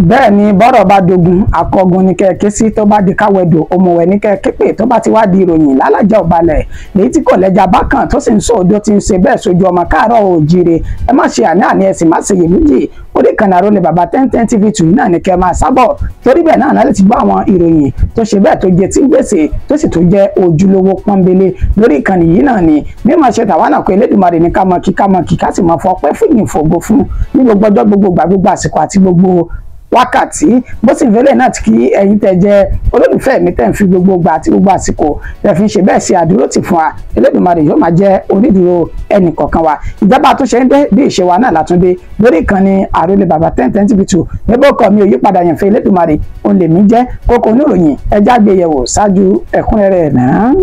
Bẹ́ẹ̀ ni bọ́rọ̀ bá dogun akọgun ní kẹ́ẹ̀ké sí, tó bá di káwẹ́dò òmùwẹ̀ ní kẹ́ẹ̀ké pè, tó bá ti wá di ìròyìn lálàjà ọ̀balẹ̀ èyí tí kò lẹ́jà bákan tó sì ń sọ òdo tí ń ṣe bẹ́ẹ̀ sójú ọmọ káàárọ̀ òjíire. Ẹ má ṣe àní-àní, ẹ sì má ṣe iyèméjì. Orí kan Àrólé Bàbá 1010 TV 2 náà ní kẹ́ máa sábọ̀, torí bẹ́ẹ̀ náà láti gbọ́ àwọn ìròyìn tó ṣe bẹ́ẹ̀ tó jẹ tí ń gbèsè tó sì tó jẹ́ ojúlówó pọ́nbélé lórí ìkànnì yìí náà ni. Mímọ̀ ṣe tàwa náà pé Elédùmarè ní ká mọ kí ká mọ kí ká sì mọ fọpẹ́ fún ìyìnfògo fún ní gbogbo ọjọ́, gbogbo ìgbà, gbogbo àsìkò àti gbogbo wákàtí. Bó sì ń fẹ́lẹ̀ náà tí kí ẹ̀yin tẹ́ jẹ́ olólùfẹ́ mi tẹ́ ń fi gbogbo ìgbà àti gbogbo àsìkò tẹ́ fi ń ṣe bẹ́ẹ̀ ṣe àdúró tì fún wa, Elédùmarè yóò máa jẹ́ onídùúró ẹnì kọ̀ọ̀kan wa. Ìjábá tó ṣe ń dé bí ìṣe wa náà látúndé lórí ìkànnì Àrólé Bàbá 1010 TV 2. Níbo kọ́ mi ò yípadà, yẹn fẹ́ Elédùmarè òun lèmi jẹ́. Kókó oníròyìn ẹjá gbéyẹ̀wò ṣáájú ẹ̀kúnrẹ́rẹ́ náà.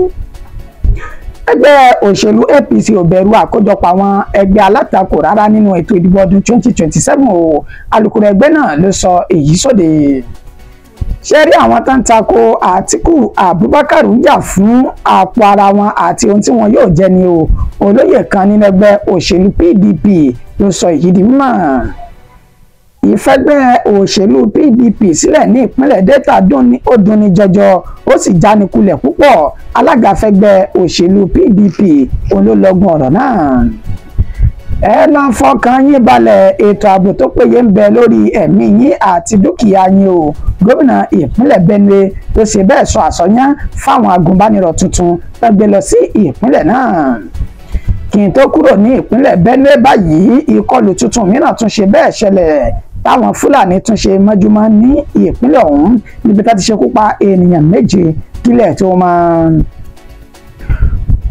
Ẹgbẹ́ òṣèlú APC ò bẹ̀rù àkójọpọ̀ àwọn ẹgbẹ́ alátakò rárá nínú ètò ìdìbò ọdún 2027 o. Alukoro ẹgbẹ́ náà ló sọ èyí sóde. Ṣé rí àwọn tó ń tako Àtíkù Abubakar ń jà fún àpò ara wọn àti ohun tí wọn yóò jẹ ni o. Olóyè kan nínú ẹgbẹ́ òṣèlú PDP ló sọ èyí di mímọ̀. Ìfẹ́gbẹ́ òṣèlú PDP sílẹ̀ ní ìpínlẹ̀ Delta ó dunni jọjọ, ó sì jánikulẹ̀ púpọ̀. Alága fẹ́gbẹ́ òṣèlú PDP òun ló lọ́gbọ́n ọ̀rọ̀ náà. Ẹ lọ fọkàn yín balẹ̀, ètò ààbò tó péye ń bẹ lórí ẹ̀mí yín àti dúkìá yín o. Gómìnà ìpínlẹ̀ Benue ló ṣe bẹ́ẹ̀ sọ àsọyán fáwọn agùnbánirọ̀ tuntun tó gbé lọ sí ìpínlẹ̀ náà. Kí n tó kúrò ní ìpínlẹ̀ Benue báyìí, ìkọlù tuntun mìíràn tún ṣe bẹ́ẹ̀ ṣẹlẹ̀ táwọn Fúlàní tún ṣe mọ́júmọ́ ní ìpínlẹ̀ ọ̀hún níbi tá ti ṣekú pa ènìyàn 7 kílẹ̀ tó máa.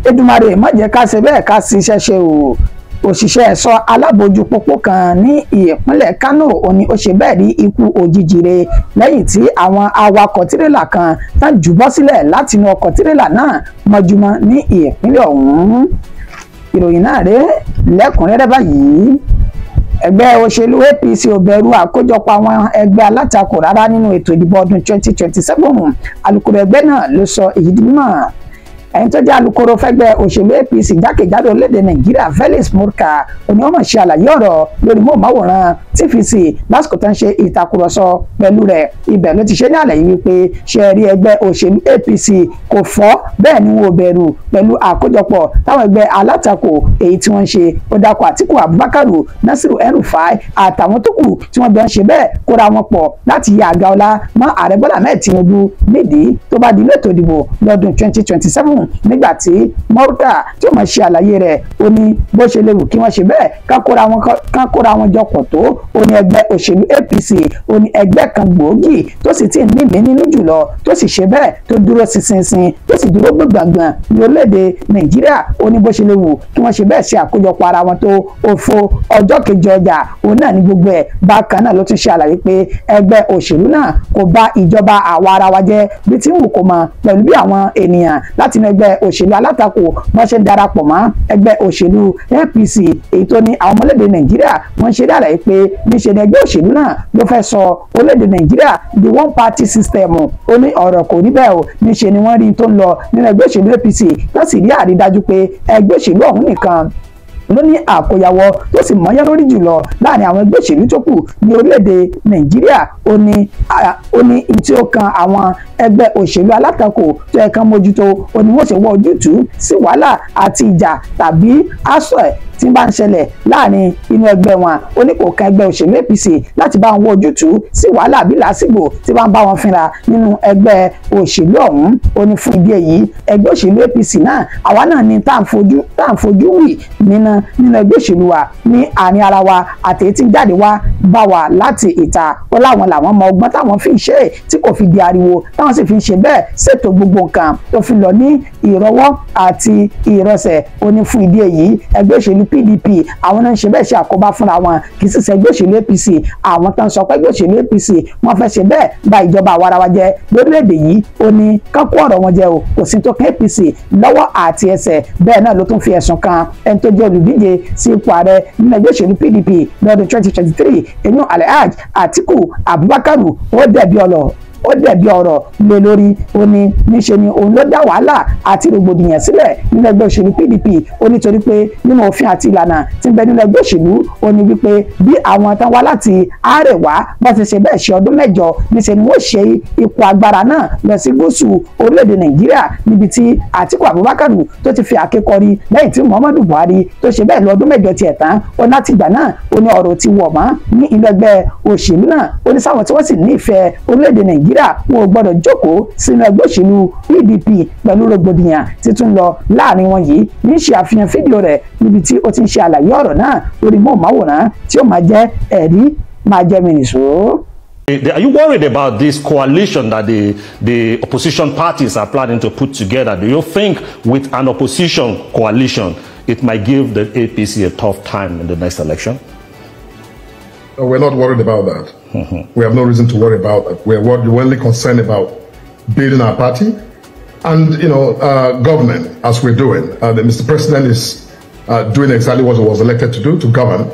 Èdùmàrè má jẹ́ ká ṣe bẹ́ẹ̀ ká ṣiṣẹ́ ṣe o. Òṣìṣẹ́ ẹ̀ṣọ́ alábòójú pópó kan ní ìpínlẹ̀ Kánò òní ó ṣe bẹ́ẹ̀ rí ikú òjijì rẹ̀ lẹ́yìn tí àwọn awakọ̀ tirẹ́là kan tán jù bọ́ sílẹ̀ látinú ọkọ̀ tirẹ́là náà mọ́júmọ́ ní ìpínlẹ̀ ọ̀hún. Ìròyìn náà rèé lẹ́kùnrẹ́rẹ́ báyìí. Ẹgbẹ́ òṣèlú APC ò bẹ̀rù àkójọpọ̀ àwọn ẹgbẹ́ alátakò rárá nínú ètò ìdìbò ọdún 2027. Alukoro ẹgbẹ́ náà ló sọ èyí di mímọ̀. Ẹni tó jẹ́ alukoro fẹ́gbẹ́ òṣèlú APC jákèjádò orílẹ̀-èdè Nàìjíríà, Felix Murka, òní wọ́n mọ̀ ṣe àlàyé ọ̀rọ̀ lórí móhùnmáwòrán TVC lásìkò tó ń ṣe ìtàkùrọ̀sọ pẹ̀lú rẹ̀. Ibẹ̀ ló ti ṣe ní àlàyé wípé ṣe rí ẹgbẹ́ òṣèlú APC kò fọ́, bẹ́ẹ̀ ni wọn ò bẹ̀rù pẹ̀lú àkójọpọ̀ táwọn ẹgbẹ́ alátakò èyí tí wọ́n ń ṣe. Ó dákọ̀ Àtíkù Abubakar, Nasiru El-Rufai àtàwọn tó kù tí wọ́n jọ ń ṣe bẹ́ẹ̀ kóra wọn pọ̀ láti yẹ àga ọlá mọ́ Ààrẹ Bọ́lá Ahmed Tinubu nídìí tó bá di lẹ́tò ìdìbò lọ́dún 2027. Nígbà tí Murka tí ó máa ṣe àlàyé rẹ̀, ó ní bó ṣe léwu kí wọ́n ṣe bẹ́ẹ̀ ká kóra wọn jọ pọ̀ tó, ó ní ẹgbẹ́ òṣèlú APC ó ní ẹgbẹ́ kan gbòógì tó sì ti ní mí nínú jùlọ, tó sì ṣe bẹ́ẹ̀ tó dúró ṣinṣin, tó sì dúró gbọ̀ngbọ̀ngbọ̀n ní orílẹ̀-èdè Nàìjíríà. Ó ní bó ṣe léwu kí wọ́n ṣe bẹ́ẹ̀ ṣe àkójọpọ̀ ara wọn tó, òfo ọjọ́ kejì ọjà òun náà ní gbogbo ẹ̀. Bákan náà ló tún ṣe àlàyé pé ẹgbẹ́ òṣèlú náà kò bá ìjọba àwa ara wa jẹ́ bí tí ń wù kó mọ, pẹ̀lú bí àwọn ènìyàn láti inú ẹgbẹ́ òṣèlú alátakò wọ́n ṣe ń darapọ̀ mọ́ ẹgbẹ́ òṣèlú APC, èyí tó ní àwọn ọmọlédè Nàìjíríà wọ́n ṣe dára pé níṣe ni ẹgbẹ́ òṣèlú náà ló fẹ́ sọ orílẹ̀-èdè Nàìjíríà di one party system. Ó ní ọ̀rọ̀ kò rí bẹ́ẹ̀ o, níṣe ni wọ́n rí tó ń lọ nínú ẹgbẹ́ òṣèlú APC, wọ́n sì rí àrídájú pé ẹgbẹ́ òṣèlú ọ̀hún nìkan ló ní àkóyawọ́ tó sì mọ́yán lórí jùlọ láàrin àwọn ẹgbẹ́ òṣèlú tó kù ní orílẹ̀-èdè Nàìjíríà. Ó ní tí ó kan àwọn ẹgbẹ́ òṣèlú alátakò tó yẹ kán mójútó, ó ní wọ́n ṣe wọ ojútùú sí wàhálà àti ìjà tàbí aṣọ ẹ̀ tí bá ń ṣẹlẹ̀ láàrin inú ẹgbẹ́ wọn. Ó ní kò kan ẹgbẹ́ òṣèlú APC láti bá wọn wọ ojútùú sí wàhálà àbí làásìgbò tí bá ń bá wọn fínra nínú ẹgbẹ́ òṣèlú ọ̀hún. Ó ní fún ìdí èyí ẹgbẹ́ òṣèlú APC náà àwa náà ní tá à ń fojú wì nínú ẹgbẹ́ òṣèlú wa ní àárín ara wa àti èyí tí ń jáde wá bá wa láti ìta. Ó láwọn làwọn mọ ọgbọ́n táwọn fi ń ṣe tí kò fi di ariwo, táwọn sì fi ń ṣe bẹ́ẹ̀ ṣètò gbogbo nǹkan tó fi lọ ní ìrọwọ́ àti ìrọsẹ̀. Ó ní fún ìdí èyí ẹgbẹ́ òṣèlú PDP àwọn náà ń ṣe bẹ́ẹ̀ ṣe àkóbá fúnra wọn, kì í sì ṣe ẹgbẹ́ òṣèlú APC. Àwọn tó ń sọ pé ẹgbẹ́ òṣèlú APC wọ́n fẹ́ ṣe bẹ́ẹ̀ bà ìjọba àwarawa jẹ́ lórílẹ̀‐èdè yìí, ó ní kán kó ọ̀rọ̀ wọn jẹ o, kò sí tó kan APC lọ́wọ́ àti ẹsẹ̀. Bẹ́ẹ̀ náà ló tún fi ẹ̀sùn kan ẹni tó jẹ́ olùdíje sí ipò ààrẹ nínú ẹgbẹ́ òṣèlú PDP lọ́dún 2023, inú Alhaji Atiku Abubakar. Ó dẹ̀bi ọ̀rọ̀ ó dẹ̀bi ọ̀rọ̀ lé lórí. Ó ní níṣe ni òun ló dá wàhálà àti rògbòdìyàn sílẹ̀ nínú ẹgbẹ́ òṣèlú PDP. Ó nítorí pé nínú òfin àti ìlànà tí ń bẹ nínú ẹgbẹ́ òṣèlú, ó ní wípé bí àwọn tán wá láti Àrẹwà bá ti ṣe bẹ́ẹ̀ ṣe ọdún 8, níṣe ni wọ́n ṣe ipò agbára náà lọ sí gúúsù orílẹ̀-èdè Nàìjíríà, níbi tí Àtíkù Abubakar tó ti fi àkékọrí lẹ́yìn tí Muhammadu Buhari tó ṣe bẹ́ẹ̀ lọ ọdún 8 tiẹ̀ tán. Ó láti ìgbà náà ó ní ọ̀rọ̀ ti wọ̀ mọ́ ní ilé ẹgbẹ́ òṣèlú náà. Ó ní sáwọn tí wọ́n sì nífẹ̀ẹ́ orílẹ̀-èdè Nàìjíríà wọn ò gbọ́dọ̀ jókòó sínú ẹgbẹ́ òṣèlú PDP pẹ̀lú rògbòdìyàn títún lọ láàrin wọn yìí. Ní ṣe àfihàn fídíò rẹ̀ níbi tí ó ti ń ṣe àlàyé ọ̀rọ̀ náà lórí móhùnmáwòrán tí ó máa jẹ́ ẹ̀rí máa jẹ́ mi nìṣó. Are you worried about this coalition that the opposition parties are planning to put together? Do you think with an opposition coalition, it might give the APC a tough time in the next election? No, we're not worried about that. We have no reason to worry about that. We're only concerned about building our party and, you know, governing as we're doing. Mr. President is doing exactly what he was elected to do, to govern,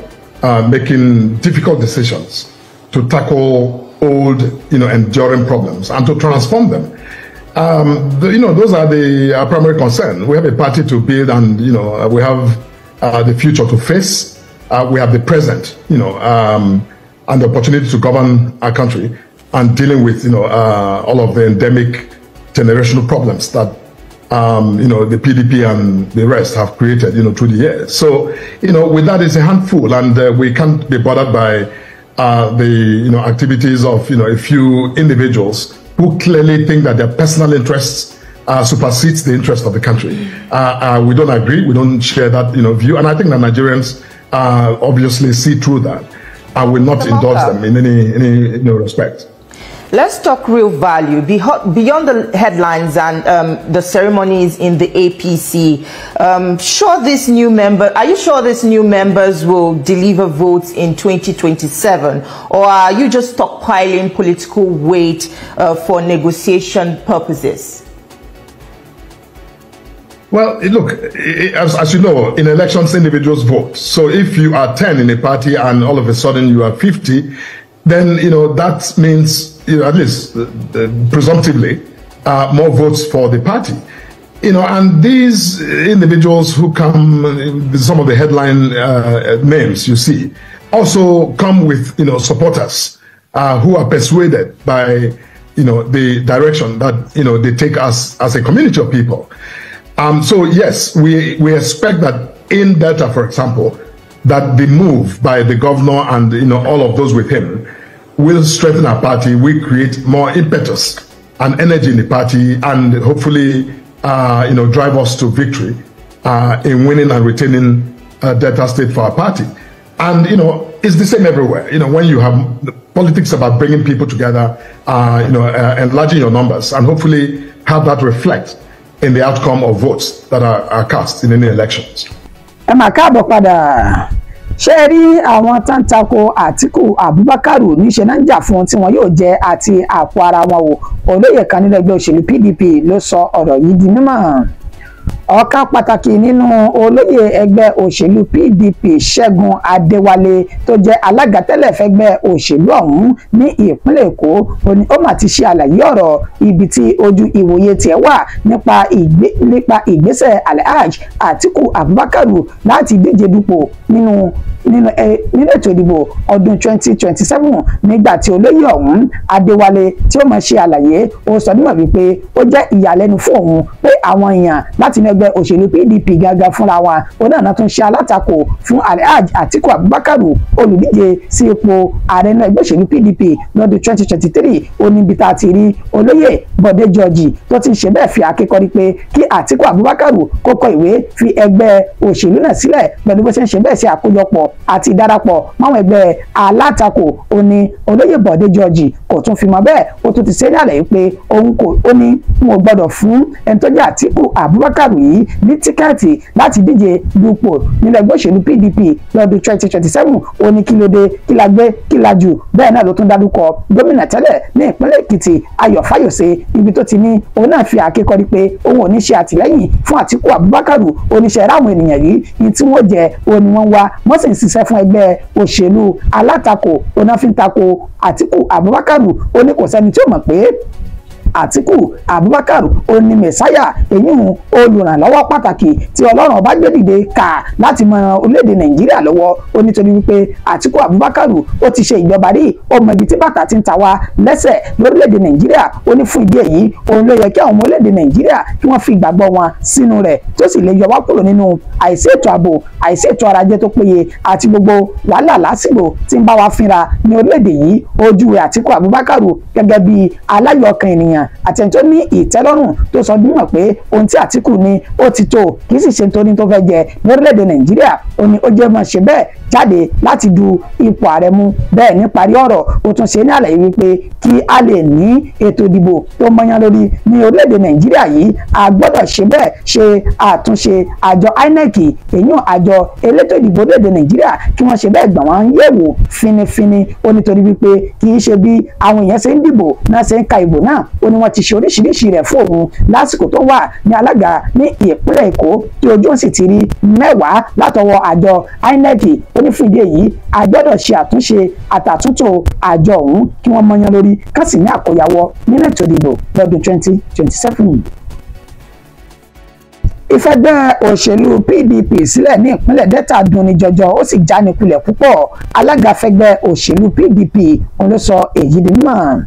making difficult decisions to tackle old, you know, enduring problems and to transform them. You know, those are the primary concern. We have a party to build, and, you know, we have the future to face. We have the present, you know, and the opportunity to govern our country and dealing with, you know, all of the endemic generational problems that, you know, the PDP and the rest have created, you know, through the years. So, you know, with that, it's a handful, and we can't be bothered by the, you know, activities of, you know, a few individuals who clearly think that their personal interests supersedes the interest of the country. We don't agree. We don't share that, you know, view. And I think that Nigerians obviously see through that. I will not endorse them in any you know, respect. Let's talk real value beyond the headlines and the ceremonies in the APC. Are you sure these new members will deliver votes in 2027, or are you just stockpiling political weight for negotiation purposes? Well, look, as you know, in elections, individuals vote. So if you are 10 in a party and all of a sudden you are 50, then, you know, that means, you know, at least presumptively, more votes for the party. You know, and these individuals who come, some of the headline names you see, also come with, you know, supporters who are persuaded by, you know, the direction that, you know, they take us as a community of people. So yes, we expect that in Delta, for example, that the move by the governor and, you know, all of those with him will strengthen our party. We create more impetus and energy in the party, and hopefully, you know, drive us to victory in winning and retaining Delta State for our party. And, you know, it's the same everywhere. You know, when you have politics about bringing people together, you know, enlarging your numbers, and hopefully have that reflect in the outcome of votes that are cast in any elections. Ẹ máa káàbọ̀ padà. Ṣé ẹ rí àwọn tó ń tako Àtíkù Abubakar níṣẹ́ náà ń jà fún tí wọn yóò jẹ àti àpò ara wọn o. Olóyè kan nínú ẹgbẹ́ òṣèlú PDP ló sọ ọ̀rọ̀ yìí di mímọ̀. Ọ̀kan pàtàkì nínú olóyè ẹgbẹ́ òṣèlú PDP, Ṣẹ́gun Adéwálé, tó jẹ́ alága tẹ́lẹ̀ fẹ́gbẹ́ òṣèlú ọ̀hún ní ìpínlẹ̀ Èkó, ó ní ó mà ti ṣe àlàyé ọ̀rọ̀ ibi tí ojú ìwòye tiẹ̀ wà nípa ìgbésẹ̀ Alhaji Atiku Abubakar láti díje dupò nínú nínú ètò ìdìbò ọdún 2027. Nígbà tí olóyè ọ̀hún Adéwálé tí ó máa ṣe àlàyé, ó sọ nímọ̀ wípé ó jẹ́ ìyàlẹ́nu fún òun pé àwọn èèyàn láti inú ẹgbẹ́ òṣèlú PDP gángan fúnra wọn òun náà tún ṣe alátakò fún Alhaji Atiku Abubakar, olùdíje sí ipò ààrẹ inú ẹgbẹ́ òṣèlú PDP lọ́dún 2023. Ó níbi tá a ti rí olóyè Bọ̀dé George tó ti ń ṣe bẹ́ẹ̀ fi àkékọ́rí pé kí Atiku Abubakar kó kọ ìwé fi ẹgbẹ́ òṣèlú náà sílẹ̀ pẹ̀lú bó ṣe ń ṣe bẹ́ẹ̀ ṣe àkójọpọ̀ àti ìdarapọ̀ máwọn ẹgbẹ́ alátakò. Ó ní olóyè Bọ̀dé George kò tún fi mọ́ bẹ́ẹ̀, ó tún ti ṣe ní àlàyé pé òun kò ó ní n ò gbọ́dọ̀ fún ẹni tó jẹ́ Àtíkù Abubakar yìí. yìí ní tíkẹ́ẹ̀tì láti díje dupò nínú ẹgbẹ́ òṣèlú PDP lọ́dún 2027. Ó ní kí ló dé, kí la gbé, kí la jù. Bẹ́ẹ̀ náà ló tún dárúkọ gómìnà tẹ́lẹ̀ ní ìpínlẹ̀ Èkìtì Ayọ̀ Fáyọ̀sé, ibi tó ti ní òun náà fi àkékọ́rí pé òun ò ní ṣe àtìlẹ́yìn fún Àtíkù Abubakar. Oníṣẹ́ ráwọn ènìyàn yìí ní tí wọ́n jẹ òun ni wọ́n wá, wọ́n sì ń ṣiṣẹ́ fún ẹgbẹ́ òṣèlú alátakò, òun náà fi ń tako Àtíkù Abubakar. Ó ní kò sẹ́ni tí ó mọ̀ pé Àtíkù Abubakar ó ní mẹsáyà, èyí olùrànlọ́wọ́ pàtàkì tí Ọlọ́run ọba gbé dìde kà láti mọ orílẹ̀-èdè Nàìjíríà lọ́wọ́. Ó nítorí wípé Àtíkù Abubakar ó ti ṣe ìjọba rí, ó mọ ibi tí bàtà ti ń ta wá lẹ́sẹ̀ lórílẹ̀-èdè Nàìjíríà. Ó ní fún ìdí èyí òun ló yẹ kí àwọn ọmọ orílẹ̀-èdè Nàìjíríà kí wọ́n fi ìgbàgbọ́ wọn sínú rẹ̀ tó sì lè yọ wá kúrò nínú àìsí ètò ààbò, àìsí ètò ọrọ̀ ajé tó péye àti gbogbo wàhálà lásìgbò tí ń bá wa fínra ní orílẹ̀-èdè yìí. Ojú Àtíkù Abubakar gẹ́gẹ́ bí aláyọ̀ọkàn ènìyàn àti ẹni tó ní ìtẹ́lọ́rùn tó sọ dímọ̀ pé ohun tí Àtíkù ní ó ti tó, kì í sì ṣe nítorí tó fẹ́ jẹ lórílẹ̀‐èdè Nàìjíríà. Ó ní ó jẹ́ mọ́ ṣe bẹ́ẹ̀ jáde láti du ipò ààrẹ mú. Bẹ́ẹ̀ ní parí ọ̀rọ̀ ó tún ṣe ní àlàyé wípé kí a lè ní ètò ìdìbò tó mọ́yán lórí ní orílẹ̀‐èdè Nàìjíríà yìí, a gbọ́dọ̀ ṣe bẹ́ẹ̀ ṣe àtúnṣe àjọ INEC, èyí àjọ elétò ìdìbò orílẹ̀‐èdè Nàìjíríà, kí wọ́n ṣe bẹ́ẹ̀ gbà wọ́n yẹ̀wò finifini. Ó nítorí wípé kì í ṣe bí àwọn èèyàn ṣe ń dìbò náà ṣe ń ka ìbò náà. Ó ní wọ́n ti ṣe oríṣiríṣi rẹ̀ fún òun lásìkò tó wà ní alága ní ìpínlẹ̀ Èkó tí ojú sì ti rí mẹ́wàá látọwọ́ àjọ INEC. Ó ní fún ìdí èyí a gbọ́dọ̀ ṣe àtúnṣe àtàtúntò àjọ ọ̀hún kí wọ́n mọyán lórí ká sì ní àkóyawọ́ nínú ètò ìdìbò lọ́dún 2027. Ìfẹ́gbẹ́ òṣèlú PDP sílẹ̀ ní ìpínlẹ̀ Delta dunni jọjọ, ó sì jánikulẹ̀ púpọ̀. Alága fẹ́gbẹ́ òṣèlú PDP òun ló sọ èyí di mímọ̀.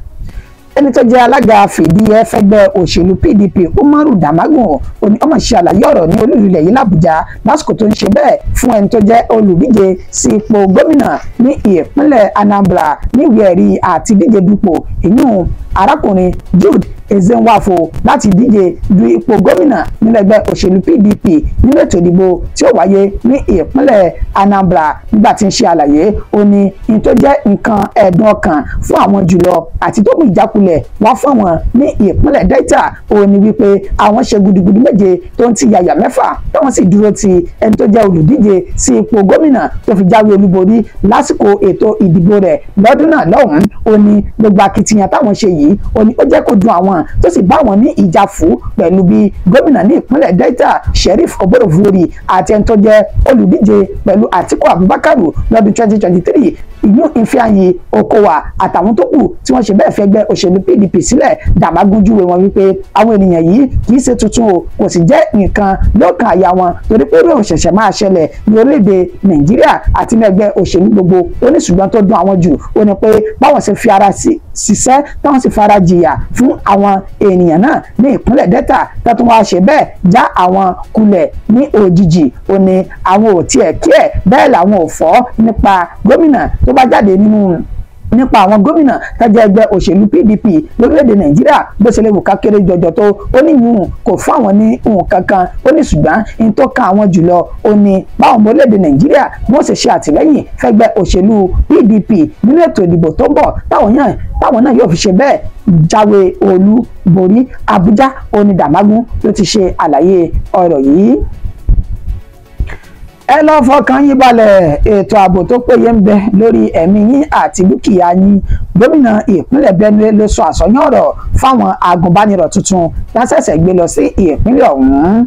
Ẹni tó jẹ́ alága fìdíhẹ fẹ́gbẹ́ òṣèlú PDP Umaru Damagun òní ọmọ ṣe àlàyé ọ̀rọ̀ ní olú ilẹ̀ yìí l'Àbújá lásìkò tó ń ṣe bẹ́ẹ̀ fún ẹni tó jẹ́ olùdíje sí ipò gómìnà ní ìpínlẹ̀ Anambra níwèé ẹ̀rí àti díje dupò, ìyún arákùnrin Jude Ezenwafo láti díje du ipò gómìnà nínú ẹgbẹ́ òṣèlú PDP nínú ètò ìdìbò tí ó wáyé ní ìpínlẹ̀ Anambra. Nígbà tí ń ṣe àlàyé ó ní ní tó jẹ́ nǹkan ẹ̀dùn ọkàn fún àwọn jùlọ àti tó mú ìjákulẹ̀ wá fún àwọn ní ìpínlẹ̀ Delta ó ní wípé àwọn ṣe gudugudu méje tó ń ti yàyà mẹ́fà táwọn sì dúró ti ẹni tó jẹ́ olùdíje sí ipò gómìnà tó fi jáwé olúborí lásìkò ètò ìdìbò rẹ̀ lọ́dún náà lọ́hùn-ún. Ó ní gbogbo akitiyan táwọn ṣe yìí ó ní ó jẹ́ kó dùn àwọn tó sì bá wọn ní ìjàfù pẹ̀lú bí gómìnà ní ìpínlẹ̀ Delta Sheriff Oborevwori àti ẹni tó jẹ́ olùdíje pẹ̀lú Àtíkù Abubakar lọ́dún 2023 ìyún Ifeanyi Okowa àtàwọn tó kù tí wọ́n ṣe bẹ́ẹ̀ fẹ́ gbẹ́ òṣèlú PDP sílẹ̀. Damagun júwe wọn wípé àwọn ènìyàn yìí kì í ṣe tuntun o, kò sì jẹ́ nǹkan lọ́kàn àyà wọn torí pé irú òṣẹ̀ṣẹ̀ máa ṣẹlẹ̀ ní orílẹ̀-èdè Nàìjíríà àti ní ẹgbẹ́ òṣèlú gbogbo. Ó ní ṣùgbọ́n tó dùn àwọn jù ó ní pé báwọn ṣe fi ara ṣiṣẹ́ táwọn sì fara jìyà fún àwọn ènìyàn náà ní ìpínlẹ̀ Delta tó tún wá ṣe bẹ́ẹ̀ já àwọn kulẹ̀ ní òjijì. Ó ní àwọn ò tiẹ̀ kí ẹ̀ bẹ́ẹ̀ làwọn ò fọ́ nípa gómìnà tó bá jáde nínú nípa àwọn gómìnà tó jẹ́ ẹgbẹ́ òṣèlú PDP lórílẹ̀‐èdè Nàìjíríà bó ṣe lè wù ká kéré jọjọ tó. Ó ní yìnyín kò fún àwọn ní nǹkan kan. Ó ní ṣùgbọ́n ní tó kan àwọn jùlọ ó ní báwọn ọmọ orílẹ̀‐èdè Nàìjíríà bí wọ́n ṣe ṣe àtìlẹ́yìn fẹ́gbẹ́ òṣèlú PDP nínú ètò ìdìbò tó ń bọ̀ táwọn náà yóò fi ṣe bẹ́ẹ̀ jáwé olúborí. Àbújá ó ní Damagun ló ti ṣe àlàyé ọ̀rọ̀ yìí. Ẹ lọ fọkàn yín balẹ̀, ètò ààbò tó péye ń bẹ lórí ẹ̀mí yín àti dúkìá yín. Gómìnà ìpínlẹ̀ Benue ló sọ àsọyán ọ̀rọ̀ fáwọn agùnbánirọ̀ tuntun lásẹ̀sẹ̀ gbé lọ sí ìpínlẹ̀ ọ̀hún.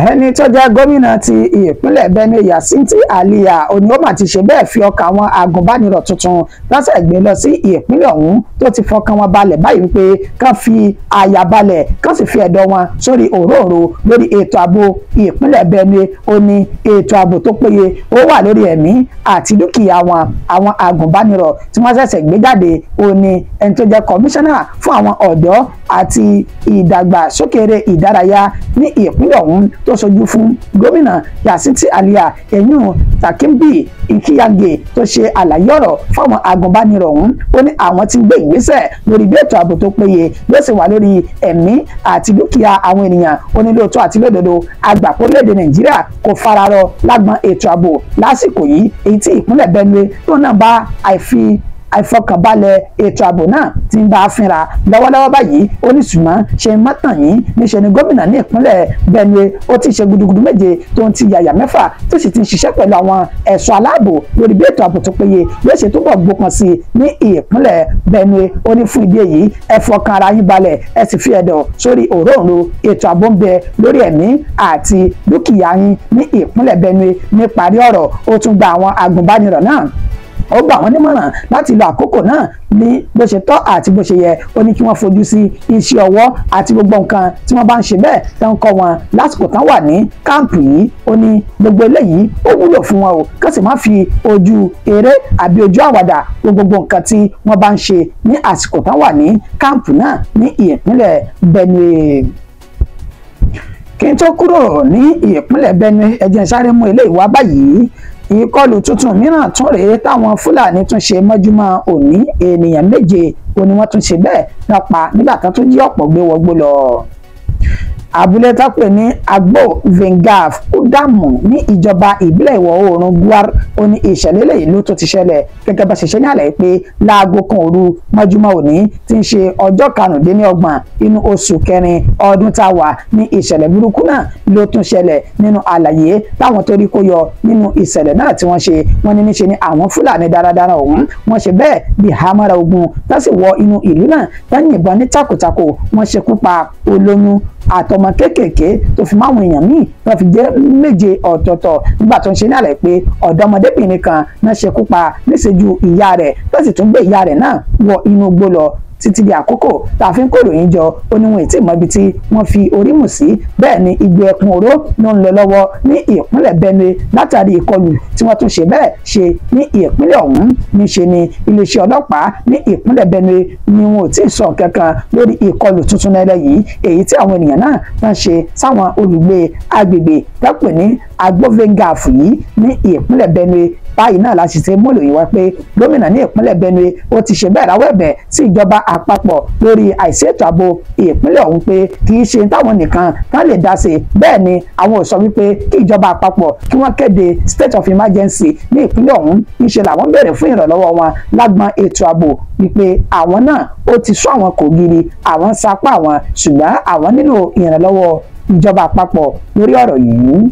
Ẹni tó jẹ́ gómìnà ti ìpínlẹ̀ Benue Yasinti Aliya oníhómà ti ṣe bẹ́ẹ̀ fi ọkàn àwọn agùnbánirọ̀ tuntun lásẹ̀ gbé lọ sí ìpínlẹ̀ ọ̀hún tó ti fọkàn wọn balẹ̀ báyìí wípé kán fi àyà balẹ̀ kán sì fi ẹ̀dọ̀ wọn sórí òróǹro lórí ètò ààbò ìpínlẹ̀ Benue. Ó ní ètò ààbò tó péye ó wà lórí ẹ̀mí àti dúkìá wọn. Àwọn agùnbánirọ̀ tí wọ́n ṣẹ̀ṣẹ̀ gbé jáde ó ní ẹni tó jẹ́ kọmíṣánná fún àwọn ọ̀dọ́ àti ìdàgbàsókè eré ìdárayá ní ìpínlẹ̀ ọ̀hún tó ṣojú fún gómìnà Yasinti Aliya ẹ̀yún Takimbi Nkiyange tó ṣe àlàyé ọ̀rọ̀ fáwọn agùnbánirọ̀ ọ̀hún. Ó ní àwọn tí ń gbé ìgbésẹ̀ lórí bí ètò ààbò tó péye yóò sì wà lórí ẹ̀mí àti dúkìá àwọn ènìyàn. Ó ní lóòótọ́ àti lódodo àgbàpọ̀ orílẹ̀-èdè Nàìjíríà kò fararọ lágbọn ètò ààbò lásìkò yìí, èyí tí ìpínlẹ̀ Benue tó náà bá àìfi àìfọkànbalẹ̀ ètò ààbò náà ti ń bá a fínra lọ́wọ́lọ́wọ́ báyìí. Ó ní ṣùgbọ́n ṣe mọ́tàn yín níṣẹ́ ni gómìnà ní ìpínlẹ̀ Benue ó ti ṣe gudugudu méje tó ń ti yàyà mẹ́fà tó sì ti ń ṣiṣẹ́ pẹ̀lú àwọn ẹ̀ṣọ́ aláàbò lórí bí ètò ààbò tó péye yóò ṣe túbọ̀ gbókan sí i ní ìpínlẹ̀ Benue. Ó ní fún ìdí èyí ẹ fọkàn ara yín balẹ̀, ẹ sì fi ẹ̀dọ̀ sórí òróǹro, ètò ààbò ń bẹ lórí ẹ̀mí àti dúkìá yín ní ìpínlẹ̀ Benue. Níparí ọ̀rọ̀, ó tún gba àwọn agùnbánirọ̀ náà, ó gbà wọ́n nímọ̀ràn láti lo àkókò náà ní bó ṣe tọ́ àti bó ṣe yẹ. Ó ní kí wọ́n fojú sí iṣẹ́ ọwọ́ àti gbogbo nǹkan tí wọ́n bá ń ṣe bẹ́ẹ̀ tó ń kọ́ wọn lásìkò tán wà ní káàmpù yìí. Ó ní gbogbo eléyìí ó wúlò fún wọn o, kí wọ́n sì má fi ojú eré àbí ojú àwàdà gbogbo nǹkan tí wọ́n bá ń ṣe ní àsìkò tán wà ní káàmpù náà ní ìpínlẹ̀ Benue. Kí n tó kúrò ní ìpínlẹ̀ Benue, ẹ jẹ́ n sáré mú eléyìí wá báyìí. Ìkọlù tuntun mìíràn tún rèé táwọn Fúlàní tún ṣe mọ́júmọ́ òní. Ènìyàn 7 òní wọ́n tún ṣe bẹ́ẹ̀ náà pa nígbà kan tún jí ọ̀pọ̀ gbé wọgbó lọ. Abúlé tápè ní Agbo Vengaf Udamu ní ìjọba ìbílẹ̀ ìwọ̀ oòrùn Gwar ó ní ìṣẹ̀lẹ̀ eléyìí ló tó ti ṣẹlẹ̀ gẹ́gẹ́ bá ṣe ṣe ní àlàyé pé láago kan òru mọ́júmọ́ òní tí ń ṣe ọjọ́ 25 inú oṣù kẹrin ọdún tá a wà ní ìṣẹ̀lẹ̀ burúkú náà ló tún ṣẹlẹ̀. Nínú àlàyé táwọn tó rí kó yọ nínú ìṣẹ̀lẹ̀ náà tí wọ́n ṣe, wọ́n ní níṣe ni àwọn Fúlàní darandaran ọ̀hún wọ́n ṣe bẹ́ẹ̀ bí hámọ́ra ogun tó sì wọ inú ìlú náà tó yìnbọn ní takòtakò, wọ́n ṣekú pa olóyún àtọmọ kéékèèké tó fi máwọn èèyàn míì tó fi jẹ́ 7 ọ̀tọ̀ọ̀tọ̀. Nígbà tó ń ṣe ní àlàyé pé ọ̀dọ́mọdébìnrin kan náà ṣekú pa níṣẹ́jú ìyá rẹ̀ tó sì tún gbé ìyá rẹ̀ náà wọ inú igbó lọ títí di àkókò tá a fi ń kó ìròyìn jọ. Ó ní wọn ì tí ì mọ ibi tí wọ́n fi orí mù sí. Bẹ́ẹ̀ ni igbe ẹkùn oró ló ń lọ lọ́wọ́ ní ìpínlẹ̀ Benue látàrí ìkọlù tí wọ́n tún ṣe bẹ́ẹ̀ ṣe ní ìpínlẹ̀ ọ̀hún. Níṣe ni iléeṣẹ́ ọlọ́pàá ní ìpínlẹ̀ Benue ni wọn ò tí ì sọ kankan lórí ìkọlù tuntun náà yìí, èyí tí àwọn ènìyàn náà ń ṣe sáwọn olùgbé agbègbè tẹ́pẹ̀ ní Agbóvengàfù yìí ní ìpínlẹ̀ Benue. Báyìí náà la sì ti mú ìròyìn wá pé gómìnà ní ìpínlẹ̀ Benue ó ti ṣe bẹ́ẹ̀ rawọ́ ẹ̀bẹ̀ sí ìjọba àpapọ̀ lórí àìsí ètò ààbò ìpínlẹ̀ ọ̀hún pé kì í ṣe táwọn nìkan tán lè dá sí. Bẹ́ẹ̀ ni àwọn ò sọ wípé kí ìjọba àpapọ̀ kí wọ́n kéde state of emergency ní ìpínlẹ̀ ọ̀hún. Níṣe làwọn béèrè fún ìrànlọ́wọ́ wọn lágbọn ètò ààbò, wípé àwọn náà ó ti sún àwọn kò giri, àwọn sapá àwọn, ṣùgbọ́n àwọn nílò ìrànlọ́wọ́ ìjọba àpapọ̀ lórí ọ̀rọ̀ yìí.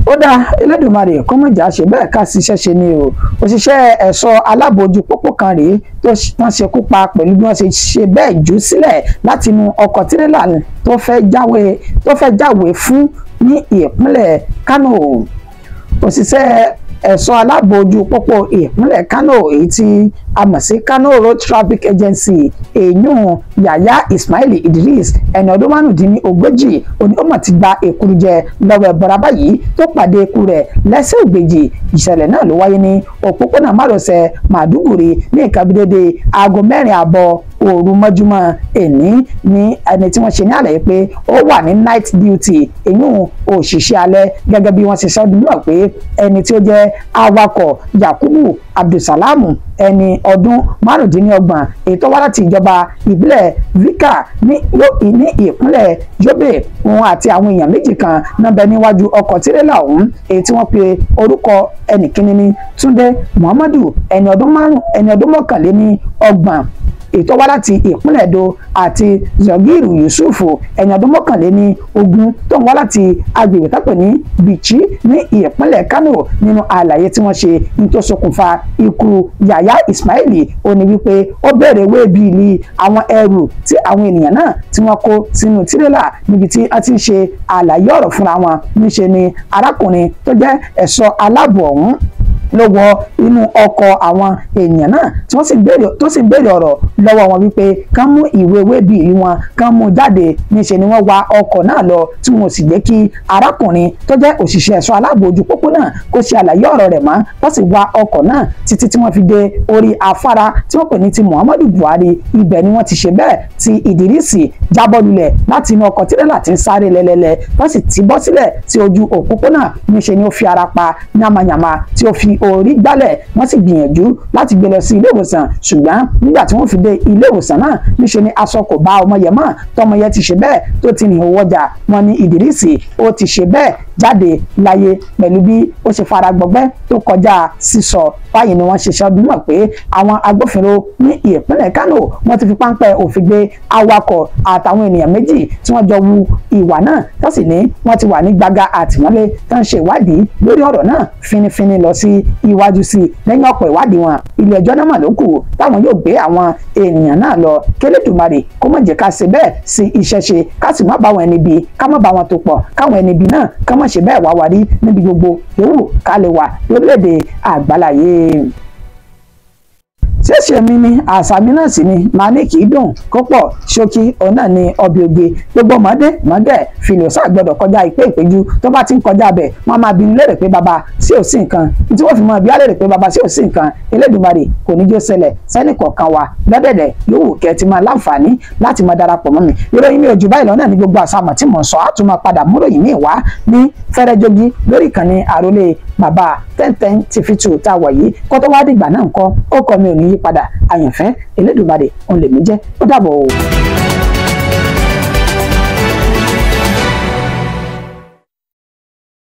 Ó dá Elédùmarè kó mọ̀ jà ṣe bẹ́ẹ̀ ká ṣiṣẹ́ ṣe ni o. Òṣìṣẹ́ ẹ̀ṣọ́ aláàbò ojú pópó kan rèé tó wọ́n ṣekú pa pẹ̀lú bí wọ́n ṣe ṣe bẹ́ẹ̀ jù sílẹ̀ láti inú ọkọ̀ tírélà tó fẹ́ jáwé fún ní ìpínlẹ̀ Kánò. Òṣìṣẹ́ ẹ̀ṣọ́ aláàbò ojú pópó ìpínlẹ̀ Kano èyí tí a mọ̀ sí Kano Road Traffic Agency èyún Yàyà Ismail Idris ẹni ọdún 35 òní ó mọ̀ ti gba èkuru jẹ lọ́wọ́ ẹ̀bọra báyìí tó pàdé ikú rẹ̀ lẹ́sẹ̀ ògbèjì. Ìṣẹ̀lẹ̀ náà ló wáyé ní òpópónà márosẹ̀ Màdúgùrí ní nǹkan bí dédé aago 4:30 òru mọ́júmọ́ èní ní ẹni tí wọ́n ṣe ní àlàyé pé ó wà ní night duty èyún òṣìṣẹ́ alẹ́ gẹ́gẹ́ bí wọ́n ṣe sọ́dún náà pé ẹni tí ó jẹ́ awakọ̀ Yakubu Abdulsalam ẹni ọdún 25 èyí tó wá láti ìjọba ìbílẹ̀ Vika ní ìpínlẹ̀ Yobe òun àti àwọn èèyàn méjì kan náà bẹ níwájú ọkọ̀ tirẹ́là ọ̀hún èyí tí wọ́n pe orúkọ ẹnìkíní ní Túndé Muhammadu ẹni ọdún 31 ètò wá láti ìpínlẹ̀ Edo àti Zogiru Yusufu ẹni ọdún 21 tó ń wá láti agbègbè tápẹ̀ ní Bichi ní ìpínlẹ̀ Kano. Nínú àlàyé tí wọ́n ṣe ní tó ṣokùnfà ikú Yàyà Ismaili ó ní wípé ó bẹ̀rẹ̀ wéèbìlì àwọn ẹrù tí àwọn ènìyàn náà tí wọ́n kó sínú tirẹ́là níbi tí wọ́n ti ń ṣe àlàyé ọ̀rọ̀ fúnra wọn. Níṣe ni arákùnrin tó jẹ́ ẹ̀ṣọ́ aláàbò ọ̀hún ló wọ inú ọkọ̀ àwọn èèyàn náà tí wọ́n sì ń béèrè ọ̀rọ̀ lọ́wọ́ wọn wípé kán mú ìwé wébìrì wọn kán mú jáde. Níṣe ni wọ́n wa ọkọ̀ náà lọ tí wọn ò sì jẹ́ kí arákùnrin tó jẹ́ òṣìṣẹ́ ẹ̀ṣọ́ aláàbò ojú pópó náà kó ṣe àlàyé ọ̀rọ̀ rẹ̀ mọ́. Wọ́n sì wa ọkọ̀ náà títí tí wọ́n fi dé orí afárá tí wọ́n pè ní ti Muhammadu Buhari. Ibẹ̀ ni wọ́n ti ṣe bẹ́ẹ̀ tí Ìdírísì jábọ́ lulẹ̀ láti inú ọkọ̀ tirẹ́là tí ń sáré lẹ́lẹ́lẹ́ wọ́n sì ti bọ́ sílẹ̀ sí ojú òpópónà. Níṣe ni ó fi ara pa yamayama tí ó fi orí gbálẹ̀. Wọ́n sì gbìyànjú láti gbé lọ sí ilé ìwòsàn ṣùgbọ́n nígbà tí wọ́n fi dé ilé ìwòsàn náà níṣe ni aṣọ kò bá ọmọ yẹn mọ́ tọmọ yẹn ti ṣe bẹ́ẹ̀ tó ti rìn owó ọjà. Wọ́n ní Ìdírísì ó ti ṣe bẹ́ẹ̀ jáde láyé pẹ̀lú bí ó ṣe fara gbọgbẹ́ tó kọjá sísọ. Báyìí ni wọ́n ṣe ṣọdún mọ̀ pé àwọn agbófinró ní ìpínlẹ̀ Kánò wọ́n ti fi páńpẹ́ òfin gbé awakọ̀ àtàwọn ènìyàn méjì tí wọ́n jọ wu ìwà náà, tó sì ní wọ́n ti wà ní gbàgà àtìmọ́lé tó ń ṣe ìwádìí lórí ọ̀rọ̀ náà finifini lọ sí iwájú sí i. Lẹ́yìn ọ̀pọ̀ ìwádìí wọn, ilé ẹjọ́ náà mà ló kù táwọn yóò gbé àwọn ènìyàn náà lọ. Kélédùmarè kó má jẹ́ ká ṣe bẹ́ẹ̀ sí iṣẹ́ ṣe, ká sì má bá wọn ẹni bí, ká má bá wọn tó pọ̀, káwọn ẹni bí náà ká má ṣe bẹ́ẹ̀ wá wá rí níbi gbogbo yòówù ká lè wà lórílẹ̀‐èdè àgbáláyé. Ṣéṣe mi ni àṣà mi náà sì ni màá ní kì í dùn kó pọ̀ ṣókí, òun náà ni ọbẹ̀ oge. Gbogbo ọmọdé mọ́gẹ̀ fìlòsà gbọ́dọ̀ kọjá ìpé ìpéjú, tó bá ti ń kọjá bẹ̀ wọ́n máa bi lérè pé baba sí ò sí nǹkan, tí wọ́n fi mọ ibi á lérè pé baba sí ò sí nǹkan. Elédùmarè kò ní jó ṣẹlẹ̀ sẹ́nì kọ̀ọ̀kan wa lọ́dẹ̀dẹ̀ yòówù kẹ́ ti máa láǹfààní láti máa darapọ̀ mọ́ mi. Ìròyìn mi ò jù báyìí lọ náà ní gbogbo àṣàmọ̀ tí mò ń sọ, á tún máa padà múròyìn míì wá ní fẹ́rẹ́jógí lórí ìkànnì àrólé bàbá 1010 TV2 tá a wà yìí. Kó tó wá dìgbà náà ńkọ́, ó kọ́ mi ò ní yí padà, àyànfẹ́ Elédùmarè òun lèmi jẹ́. Ó dàbọ̀ o.